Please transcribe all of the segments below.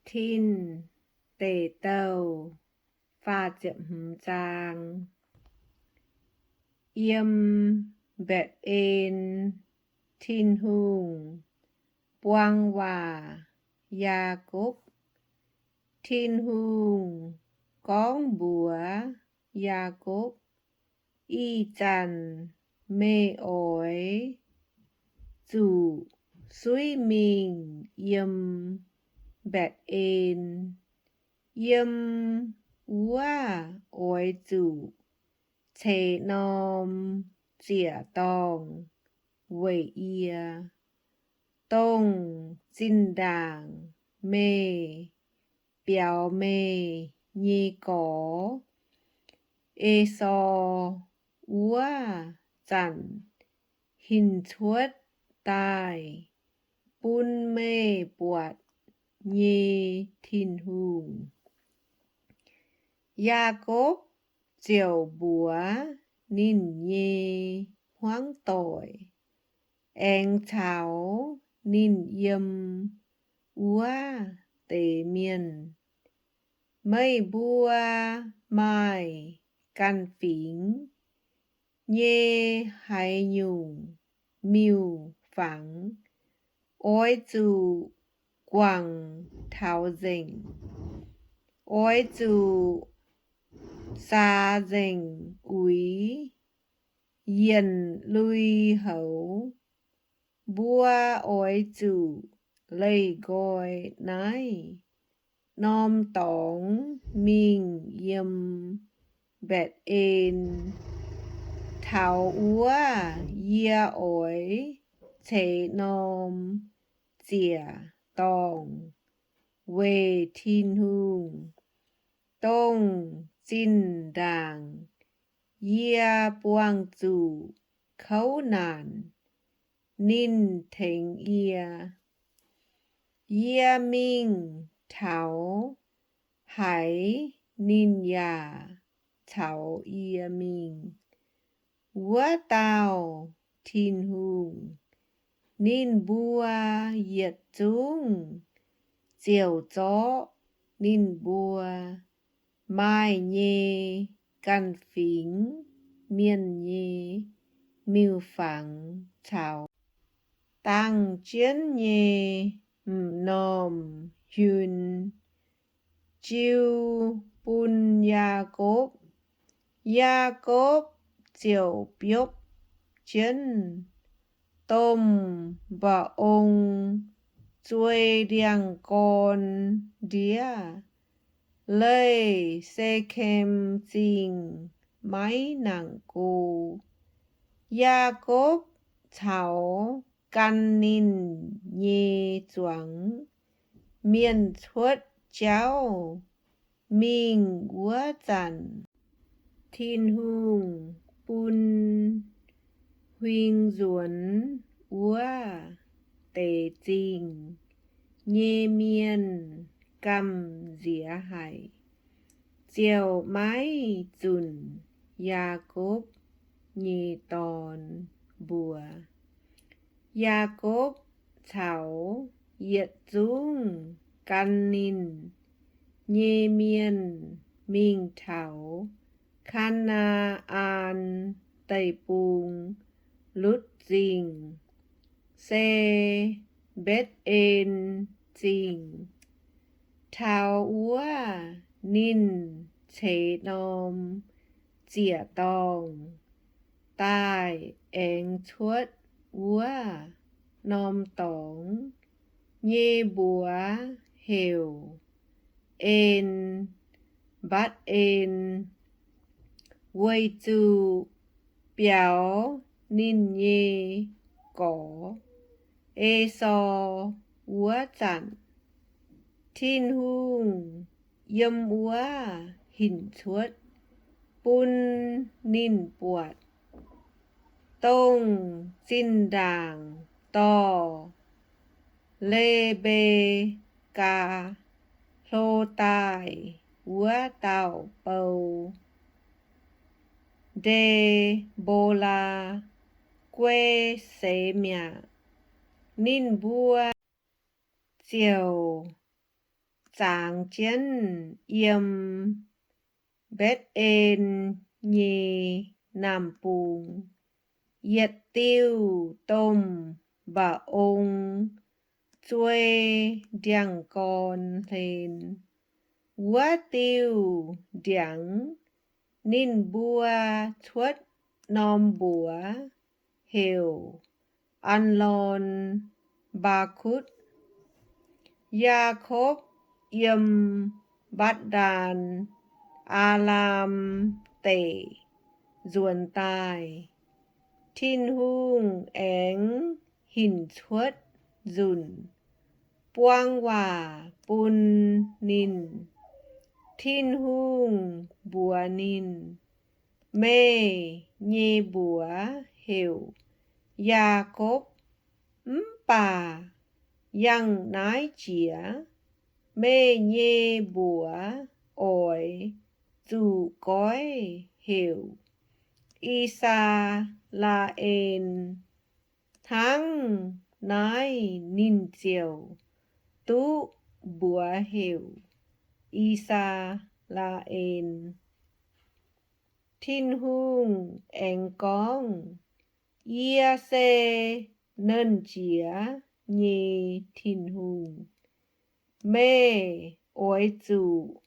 Tin Deic Douh faah ziepc hmz zaang. Yiem Mbaetc^en, Tin-Hungh buang waac Yaakopv. Tin-Hungh gorngv mbuox Yaakopv, Ih zanc meih oix zuqc suiv mingh yiem Mbaetc^en. Yiem wuov oix zuqc ceix norm ziec-dorngh weic yie, dongh zinh ndaangc meih biaux meih nyei gorx, Esaau, wuov zanc hinc cuotv daaih bun meih buatc nyei Tin-Hungh. Yaakopv ziouc mbuox ninh nyei hmuangv doic aengx caux ninh yiem wuov deix mienh, Meih mbuo maaih ganh fingx nyei haaix nyungc miuc-fangx, oix zuqc guangc taux nzengc. Oix zuqc saax nzengc uix yienc lui-houx. Mbuo oix zuqc leih nqoi naaiv norm dorngx mingh yiem Mbaetc^en, taux wuov yie oix ceix norm ziec-dorngh weic Tin-Hungh, dongh zinh ndaangc yie buangh zuqc kouv naanc, ninh tengx yie. Yie mingh taux haaix, ninh yaac caux yie mingh. Wuov dauh Tin-Hungh, ninh mbuo yietc zungv ziouc zorqv ninh mbuo maaih nyei ganh fingx mienh nyei miuc-fangx caux dangh jienv nyei m'normh huin jiu bun Yaakopv. Yaakopv ziouc biopv jienv domh mba'ong zuei ndiangx-gorn ndiev, leih Sekem Zingh maiv nangc go. Yaakopv caux gan ninh nyei zuangx mienh cuotv jauv mingh wuov zanc, Tin-Hungh bun huing nzuonx wuov deix zingh nyei mienh gamh nziex haic, ziouc maiv zunc Yaakopv nyei dorn mbuox. Yaakopv caux yietc zungv gan ninh nyei mienh mingh taux Kaa^naa^an Deic-Bung, lutv zingh se Mbetc^en Zingh. Taux wuov ninh ceix norm ziec-dorngh daaih aengx cuotv wuov norm dorngx nyei mbuox heuc En Mbatc^en, weic zuqc biaux ninh nyei gorx, Esaau, wuov zanc. Tin-Hungh yiem wuov hinc cuotv bun ninh buatc dongh zinh ndaangc dorh Le^mbe^kaa hlo daaih wuov dauh bou, Nde^mbo^laa, guei seix mi'aqv. Ninh mbuo ziouc zangx jienv yiem Mbetc^en nyei naamh bung, yietc diuh domh mba'ong zuei ndiangx-gorn hlen. Wuov diuh ndiangx ninh mbuo cuotv norm mbuox heuc An^lon Mbaa^kutv. Yaakopv yiem Mbatc^ndaan Aalam Deic nzuonx daaih, Tin-Hungh aengx hinc cuotv nzunc, buang waac bun ninh. Tin-Hungh mbuox ninh, Meih nyei mbuox heuc Yaakopv, mv baac yangh naaiv jiex meih nyei mbuox oix zuqc goiv heuc I^saa^laa^en. Hnangv naaiv ninh ziouc duqv mbuox heuc I^saa^laa^en. Tin-Hungh aengx gorngv, Yie se Nernh Jiex nyei Tin-Hungh. Meih oix zuqc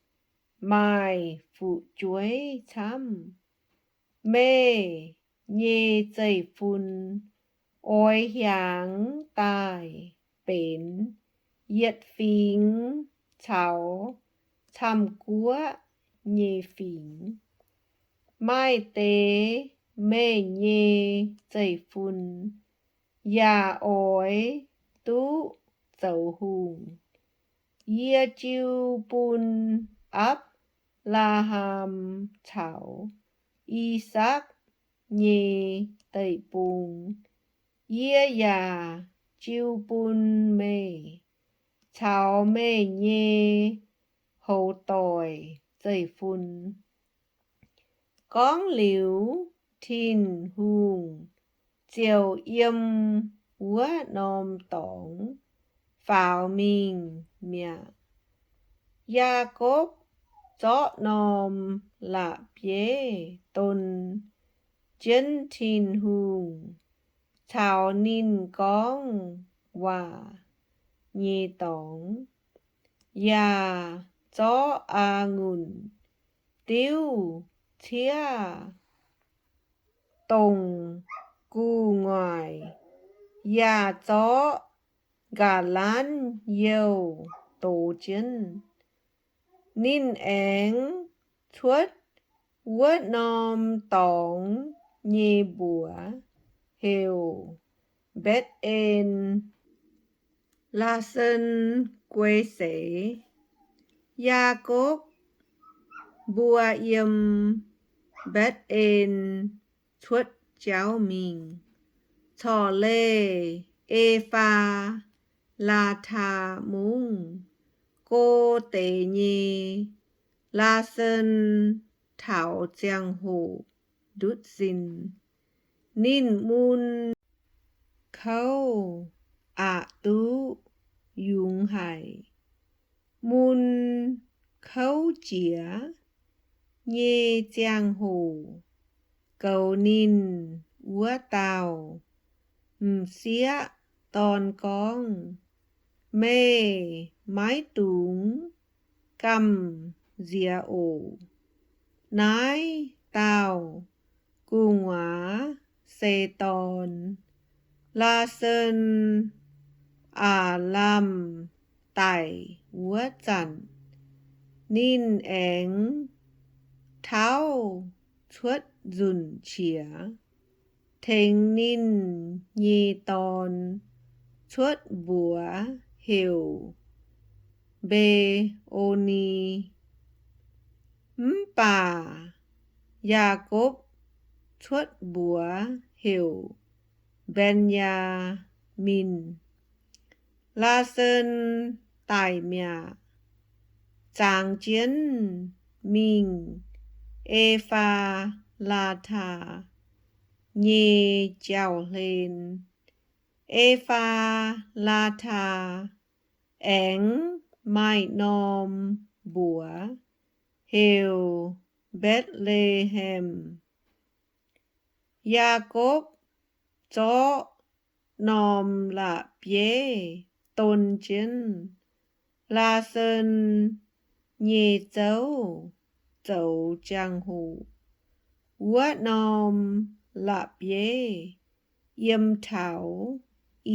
maaih fu'jueiv camv. Meih nyei zeiv-fun oix hiaangx daaih benx yietc fingx caux camv-guoqv nyei fingx. Maaih deix meih nyei zeiv-fun yaac oix duqv zoux hungh. Yie jiu bun Apc^laa^ham caux I^sakc nyei deic-bung. Yie yaac jiu bun meih caux meih nyei hoz doic zeiv-fun. Gorngv liuz, Tin-Hungh ziouc yiem wuov norm dorngx faaux mingh mi'aqv. Yaakopv zorqv norm la'bieiv don jienv Tin-Hungh caux ninh gorngv waac nyei dorngx, yaac zorqv a'ngunc diuv ciev dongh gu'nguaaic, yaac zorqv nqa'lanv youh dox jienv. Ninh aengx cuotv wuov norm dorngx nyei mbuox heuc Mbetc^en. Laasen guei seix, Yaakopv mbuo yiem Mbetc^en cuotv jauv mingh, corc leih E^faa^laa^taa Mungv. Go deix nyei, Laasen taux ziangh hoc ndutv sin, ninh mun kouv aqc duqv yungz haic. Mun kouv jiex nyei ziangh hoc, goux ninh wuov dauh m'sieqv dorn gorngv, Meih maiv dungx gamh nziex oc. Naaiv dauh gu'nguaaz se dorn. Laasen aav lamh daic wuov zanc, ninh aengx tauv cuotv nzunc qiex, tengx ninh nyei dorn cuotv mbuox heuc Mbe^o^ni. Mv baac Yaakopv cuotv mbuox heuc Mben^yaa^min. Laasen daic mi'aqv, zangx jienv mingh E^faa^laa^taa nyei jauv-hlen. E^faa^laa^taa aengx maaih norm mbuox heuc Mbetc^le^hem. Yaakopv zorqv norm la'bieiv don jienv Laasen nyei zouv zoux jangx-hoc. Wuov norm la'bieiv yiem taux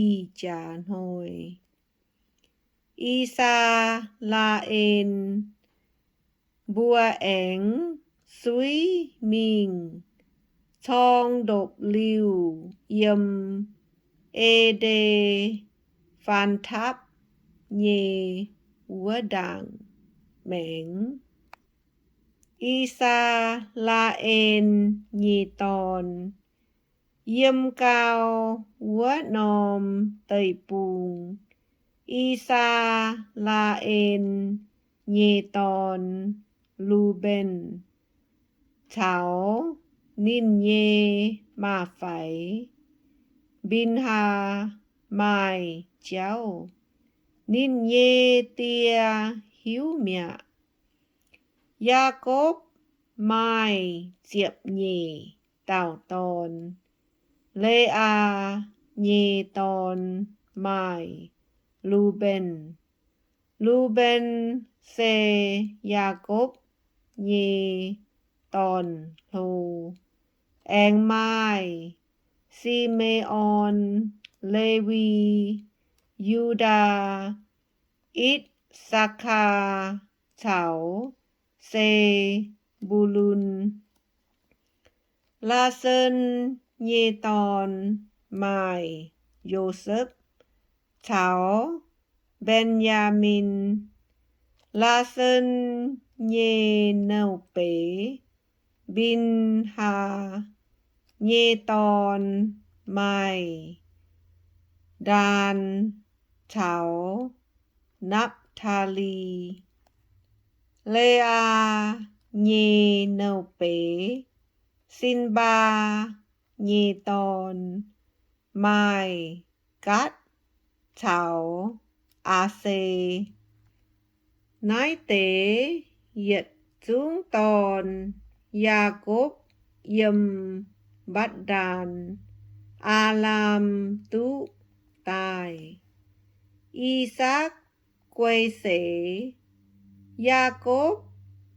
ih jaax hnoi. I^saa^laa^en mbuo aengx suiv mingh corng ndopv-liuh yiem E^nde Faan Tapv nyei wuov ndaangc maengx. I^saa^laa^en nyei dorn. Yiem gau wuov norm deic-bung, I^saa^laa^en nyei dorn, Luben, caux ninh nyei maa-faix, Mbin^haa, maaih jauv. Ninh nyei die hiuv mi'aqv. Yaakopv maaih ziepc nyeic dauh dorn. Le^aa nyei dorn maaih Luben. Luben se Yaakopv nyei dorn-hlo. Aengx maaih Si^me^on, Lewi, Yu^ndaa, Itc^saa^kaa caux Se^mbu^lun. Laasen nyei dorn maaih Yosepv caux Mben^yaa^min. Laasen nyei nouh beiz, Mbin^haa, nyei dorn maaih Ndaan caux Napv^taa^li. Le^aa nyei nouh beiz, Sinbaa nyei dorn, maaih Gaatv caux Aa^se. Naaiv deix yietc zungv dorn, Yaakopv yiem Mbatc^ndaan, Aalam, duqv daaih. I^sakc guei seix. Yaakopv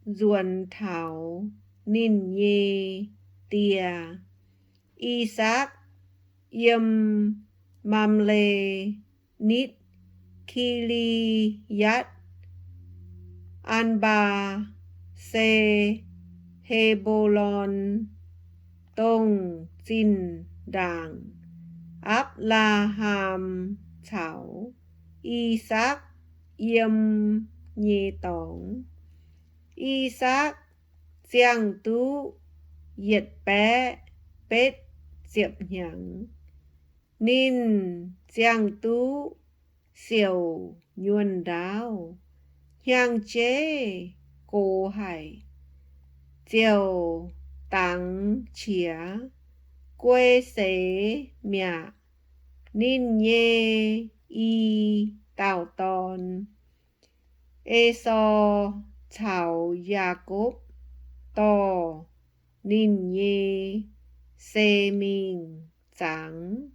nzuonx taux ninh nyei die, I^sakc, yiem Mamle nitv Ki^li^atc Aanbaa, se He^mbo^lon, dongh zinh ndaangc Apc^laa^ham caux I^sakc yiem nyei dorngx. I^sakc ziangh duqv yietc baeqv betv ziepc hnyangx. Ninh ziangh duqv siouc nyuonh ndaauv, hnyangx-jeiv gox haic, ziouc dangx qiex guei seix mi'aqv. Ninh nyei i dauh dorn, Esaau, caux Yaakopv dorh ninh nyei sei mingh zangx.